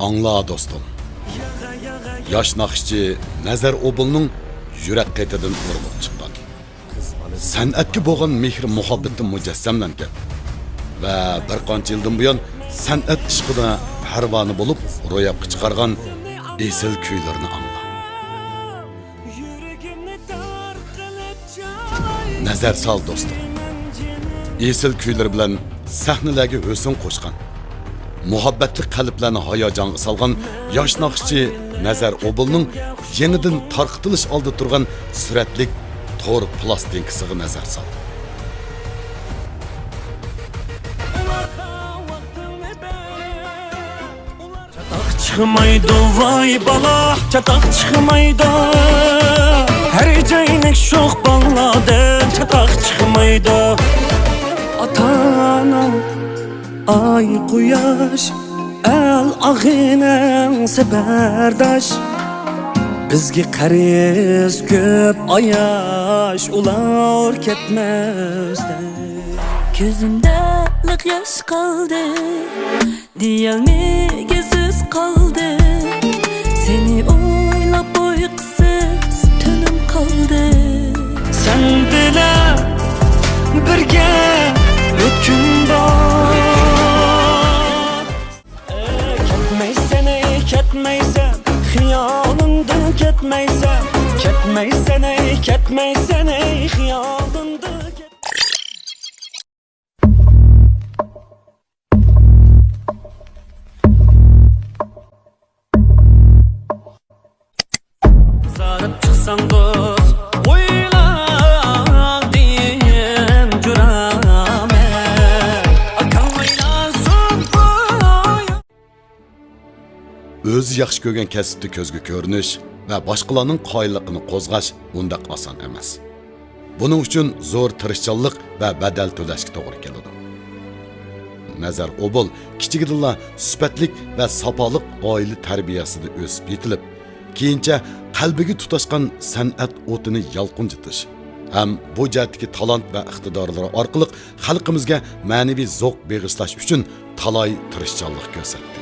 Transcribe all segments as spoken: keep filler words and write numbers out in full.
ئاڭلا، دوستۇم. ياش ناخشىچى نەزەر ئوبۇلنىڭ يۈرەك قېتىدىن ئۇرغۇپ چىققان، سەنئەتكە بولغان مېھىر-مۇھەببىتى مۇجەسسەملەنگەن ۋە بىر قانچە يىلدىن بۇيان سەنئەت ئىشقىدا پەرۋانە بولۇپ روياپقا چىقارغان ئېسىل كۈيلىرىنى ئاڭلا. نەزەر سال، دوستۇم. ئېسىل كۈيلىرى بىلەن سەھنىلەرگە ھۆسن قوشقان، مۇھەببەتلىك قەلبلەرنى ھاياجانغا سالغان ياش ناخشىچى نەزەر ئوبۇلنىڭ يېڭىدىن تارقىتىلىش ئالدىدا تۇرغان سۈرەتلىك تور پىلاستىنكىسىغا نەزەر سال. چاتاق چىقمايدۇ، ۋاي بالا، چاتاق چىقمايدۇ. ھەر جاينىڭ شوخ بالىلاردىن چاتاق چىقمايدۇ. ئاتا-ئانا، ئاي قۇياش، ئەل ئاغىنەڭ سەپەرداش. بىزگە قەرز كۆپ ئاياش، ئۇلار كەتمەستەك. كۆزۈمدە لىق ياش قالدى، دېيەلمىگۈ سۆز قالدى. سېنى ئويلاپ ئۇيقۇسىز تۈنۈم قالدى. سەن بىلەن بىرگە ئۆتكۈم بار. كەتمەيسەن، ئەي، كەتمەيسەن، خىيالىمدىن كەتمەيسەن. كەتمەيسەن، ئەي، كەتمەيسەن، ئەي، خىيالىمدىن كەت- زارىپ چىقساڭ دوست، ئويلاغىن جۈرەمەن. ئاكاڭ ئايلانسۇن بۇ. ئۆزى ياخشى كۆرگەن كەسىپتە كۆزگە كۆرۈنۈش ۋە باشقىلارنىڭ قايىللىقىنى قوزغاش ئۇنداق ئاسان ئەمەس. بۇنىڭ ئۈچۈن زور تىرىشچانلىق ۋە بەدەل تۆلەشكە توغرا كېلىدۇ. نەزەر ئوبۇل كىچىكىدىنلا سۈپەتلىك ۋە ساپالىق ئائىلە تەربىيەسىدە ئۆسۈپ يېتىلىپ، كېيىنچە قەلبىگە تۇتاشقان سەنئەت ئوتىنى يالقۇنجىتىش ھەم بۇ جەھەتتىكى تالانت ۋە ئىقتىدارلىرى ئارقىلىق خەلقىمىزگە مەنىۋى زوق بېغىشلاش ئۈچۈن تالاي تىرىشچانلىق كۆرسەتتى.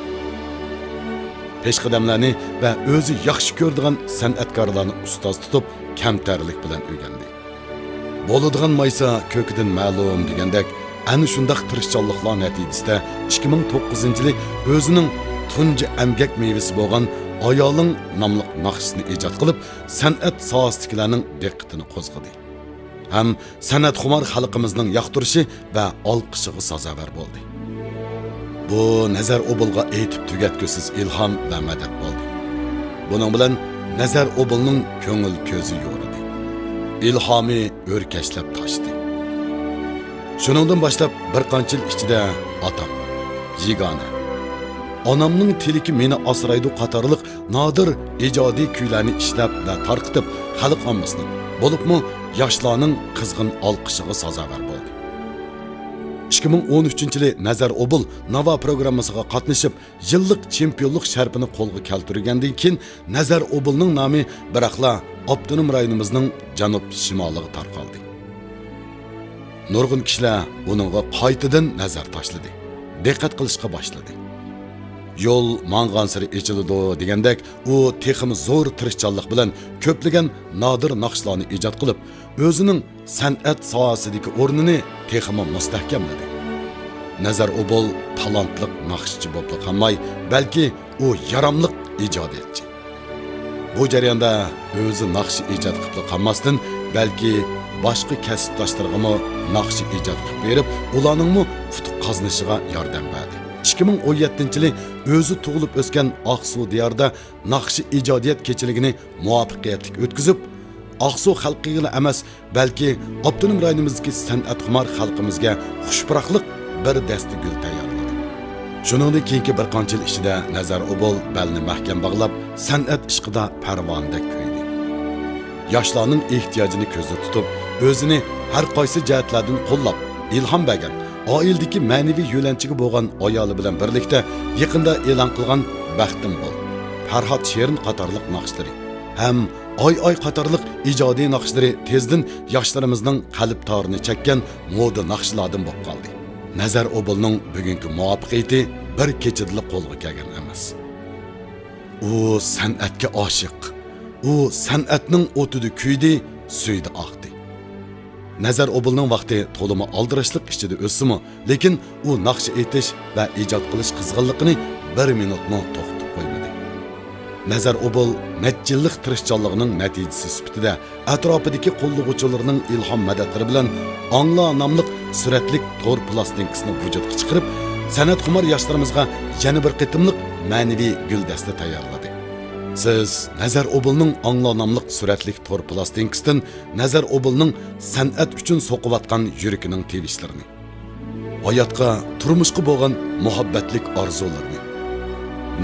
پېشقەدەملەرنى ۋە ئۆزى ياخشى كۆرىدىغان سەنئەتكارلارنى ئۇستاز تۇتۇپ، كەمتەرلىك بىلەن ئۆگەندى. بولىدىغان مايسا كۆكىدىن مەلۇم دېگەندەك، ئەنە شۇنداق تىرىشچانلىقلار نەتىجىسىدە ئىككى مىڭ توققۇزىنچى يىلى ئۆزىنىڭ تۇنجى ئەمگەك مېۋىسى بولغان ئايالىڭ ناملىق ناخشىسىنى ئىجاد قىلىپ، سەنئەت ساھەسىدىكىلەرنىڭ دىققىتىنى قوزغىدى ھەم سەنئەتخۇمار خەلقىمىزنىڭ ياقتۇرۇشى ۋە ئالقىشىغا سازاۋەر بولدى. بۇ نەزەر ئوبۇلغا ئېيتىپ تۈگەتكۈسىز ئىلھام ۋە مەدەت بولدى. بۇنىڭ بىلەن نەزەر ئوبۇلنىڭ كۆڭۈل كۆزى يورۇدى. ئىلھامى ئۆركەشلەپ تاشتى. شۇنىڭدىن باشلاپ بىر قانچە يىل ئىچىدە ئاتام، يېگانە، ئانامنىڭ تىلىكى مېنى ئاسرايدۇ قاتارلىق نادىر ئىجادىي كۈيلەرنى ئىشلەپ ۋە تارقىتىپ، خەلق ئاممىسىنىڭ، بولۇپمۇ ياشلارنىڭ قىزغىن ئالقىشىغا سازاۋەر بولدى. ئىككى مىڭ ئون ئۈچىنچى يىلى نەزەر ئوبۇل ناۋا پروگراممىسىغا قاتنىشىپ، يىللىق چېمپىيونلۇق شەرىپىنى قولغا كەلتۈرگەندىن كېيىن، نەزەر ئوبۇلنىڭ نامى بىراقلا ئاپتونوم رايونىمىزنىڭ جەنۇب شىمالىغا تارقالدى. نۇرغۇن كىشىلەر ئۇنىڭغا قايتىدىن نەزەر تاشلىدى، دىققەت قىلىشقا باشلىدى. يول ماڭغانسېرى ئېچىلىدۇ دېگەندەك، ئۇ تېخىمۇ زور تىرىشچانلىق بىلەن كۆپلىگەن نادىر ناخشىلارنى ئىجاد قىلىپ، ئۆزىنىڭ سەنئەت ساھەسىدىكى ئورنىنى تېخىمۇ مۇستەھكەملىدى. نەزەر ئوبۇل تالانتلىق ناخشىچى بولۇپلا قالماي، بەلكى ئۇ ياراملىق ئىجادىيەتچى. بۇ جەرياندا ئۆزى ناخشا ئىجاد قىلىپلا قالماستىن، بەلكى باشقا كەسىپداشلىرىغىمۇ ناخشا ئىجاد قىلىپ بېرىپ، ئۇلارنىڭمۇ ئۇتۇق قازىنىشىغا ياردەم بەردى. ئىككى مىڭ ئون يەتتىنچى يىلى ئۆزى تۇغۇلۇپ ئۆسكەن ئاقسۇ دىيارىدا ناخشا ئىجادىيەت كېچىلىكىنى مۇۋەپپەقىيەتلىك ئۆتكۈزۈپ، ئاقسۇ خەلقىگىلا ئەمەس، بەلكى ئاپتونوم رايونىمىزدىكى سەنئەتخۇمار خەلقىمىزگە خۇش پۇراقلىق بىر دەستە گۈل تەييارلىدى. شۇنىڭدىن كېيىنكى بىر قانچە يىل ئىچىدە نەزەر ئوبۇل بەلنى مەھكەم باغلاپ، سەنئەت ئىشقىدا پەرۋانىدەك كۆيدى. ياشلارنىڭ ئېھتىياجىنى كۆزدە تۇتۇپ، ئۆزىنى ھەر قايسى جەھەتلەردىن قوللاپ، ئىلھام بەرگەن، ئائىلىدىكى مەنىۋى يۆلەنچۈكى بولغان ئايالى بىلەن بىرلىكتە يېقىندا ئېلان قىلغان بەختىم بول، پەرھات شېرىن قاتارلىق ناخشىلىرى ھەم ئاي ئاي قاتارلىق ئىجادىي ناخشىلىرى تېزدىن ياشلىرىمىزنىڭ قەلب تارىنى چەككەن مودا ناخشىلاردىن بولۇپ قالدى. نەزەر ئوبۇلنىڭ بۈگۈنكى مۇۋەپپەقىيىتى بىر كېچىدىلا قولغا كەلگەن ئەمەس. ئۇ سەنئەتكە ئاشىق. ئۇ سەنئەتنىڭ ئوتىدا كۆيدى، سۈيىدە ئاقتى. نەزەر ئوبۇلنىڭ ۋاقتى تولىمۇ ئالدىراشلىق ئىچىدە ئۆتسىمۇ، لېكىن ئۇ ناخشا ئېيتىش ۋە ئىجاد قىلىش قىزغىنلىقىنى بىر مىنۇتمۇ توختىتىپ قويمىدى. نەزەر ئوبۇل نەچچە يىللىق تىرىشچانلىقىنىڭ نەتىجىسى سۈپىتىدە ئەتراپىدىكى قوللىغۇچىلىرىنىڭ ئىلھام مەدەتلىرى بىلەن ئاڭلا ناملىق سۈرەتلىك تور پىلاستىنكىسىنى ۋۇجۇدقا چىقىرىپ، سەنئەتخۇمار ياشلىرىمىزغا يەنە بىر قېتىملىق مەنىۋى گۈلدەستە تەييارلىدى. سىز نەزەر ئوبۇلنىڭ ئاڭلا ناملىق سۈرەتلىك تور پىلاستىنكىسىدىن نەزەر ئوبۇلنىڭ سەنئەت ئۈچۈن سوقۇۋاتقان يۈرىكىنىڭ تىۋىشلىرىنى، ھاياتقا، تۇرمۇشقا بولغان مۇھەببەتلىك ئارزۇلىرىنى،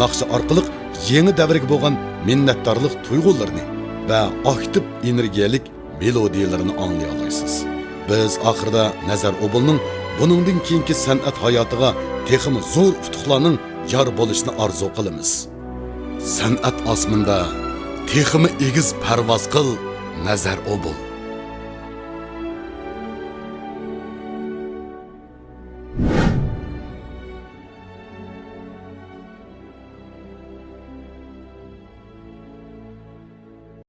ناخشا ئارقىلىق يېڭى دەۋرگە بولغان مىننەتدارلىق تۇيغۇلىرىنى ۋە ئاكتىپ ئېنېرگىيەلىك مېلودىيىلىرىنى ئاڭلىيالايسىز. بىز ئاخىرىدا نەزەر ئوبۇلنىڭ بۇنىڭدىن كېيىنكى سەنئەت ھاياتىغا تېخىمۇ زور ئۇتۇقلارنىڭ يار بولۇشىنى ئارزۇ قىلىمىز. سەنئەت ئاسمىنىدا تېخىمۇ ئېگىز پەرۋاز قىل، نەزەر ئوبۇل.